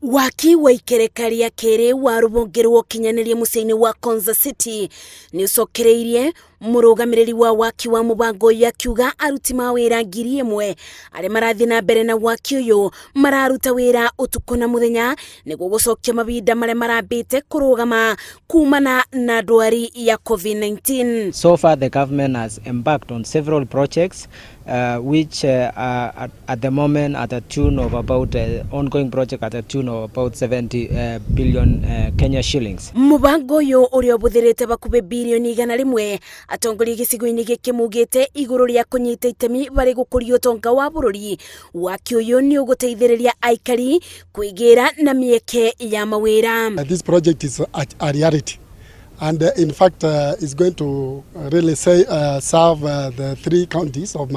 Waki wa ikereka rĩa kerĩ wa rũhonge rwa ũkinyanĩria mũciĩ-inĩ wa Konza City nĩ ũcokereirie mũrũgamĩrĩri wa waki wa mũbango ũyũ akiuga aruti mawĩra 1000 arĩa marathiĩ na mbere na waki ũyũ mararuta wĩra ũtukũ na mũthenya nĩguo gũcokia mabinda marĩa marambĩte kũrũgama kumana na ndwari ya COVID-19. So far the government has embarked on several projects which are at the moment at a tune of about ongoing project at a tune of about 70 billion Kenya shillings. Mũbango ũyũ ũrĩa ũbũthĩrĩte bakubĩ 100 birioni atongoria gĩcigo-inĩ gĩkĩ mugĩte igũrũ rĩa kũnyita itemi barĩ gũkũria ũtonga wa bũrũri waki ũyũ nĩ ũgũteithĩrĩria aikari kwĩgĩra na mĩeke ya mawĩra. This project is a reality and in fact is going to really say, serve the three counties of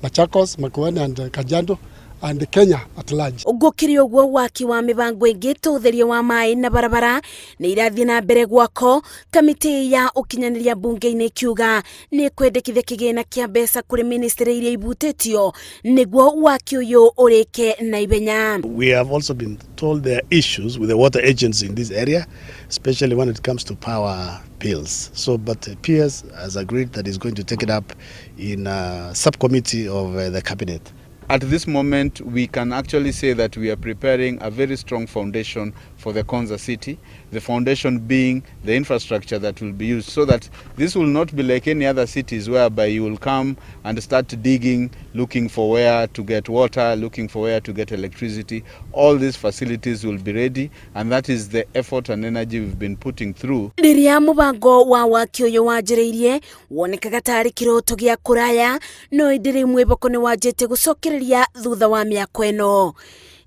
Machakos, Makueni and Kajiado and Kenya at large. Gũkĩrĩ ũguo waki wa mĩbango ĩngĩ ta ũtheria wa maĩ na barabara nĩ irathiĩ na mbere gwako kamĩtĩ ya ũkinyanĩria mbunge-inĩ ikiuga nĩ kwendekithia kĩgĩna kĩa mbeca kũrĩ ministry iria ibutĩtio nĩguo waki ũyũ ũrĩke na ihenya. We have also been told there are issues with the water agency in this area, especially when it comes to power bills. So, but PS has agreed that he's going to take it up in a subcommittee of the cabinet. At this moment, we can actually say that we are preparing a very strong foundation for the Konza City, the foundation being the infrastructure that will be used, so that this will not be like any other cities whereby you will come and start digging, looking for where to get water, looking for where to get electricity. All these facilities will be ready, and that is the effort and energy we've been putting through. Rĩrĩa mũbango wa waki ũyũ wanjĩrĩirie wonekaga tarĩ kĩroto gĩa kũraya no ĩndĩ rĩu mwĩboko nĩ wanjĩtie gũcokereria thutha wa mĩako ĩno.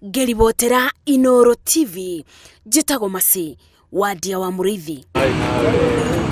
Ngĩribotera Inooro TV, njĩtagwo Masi Wandia wa Mũrĩithi.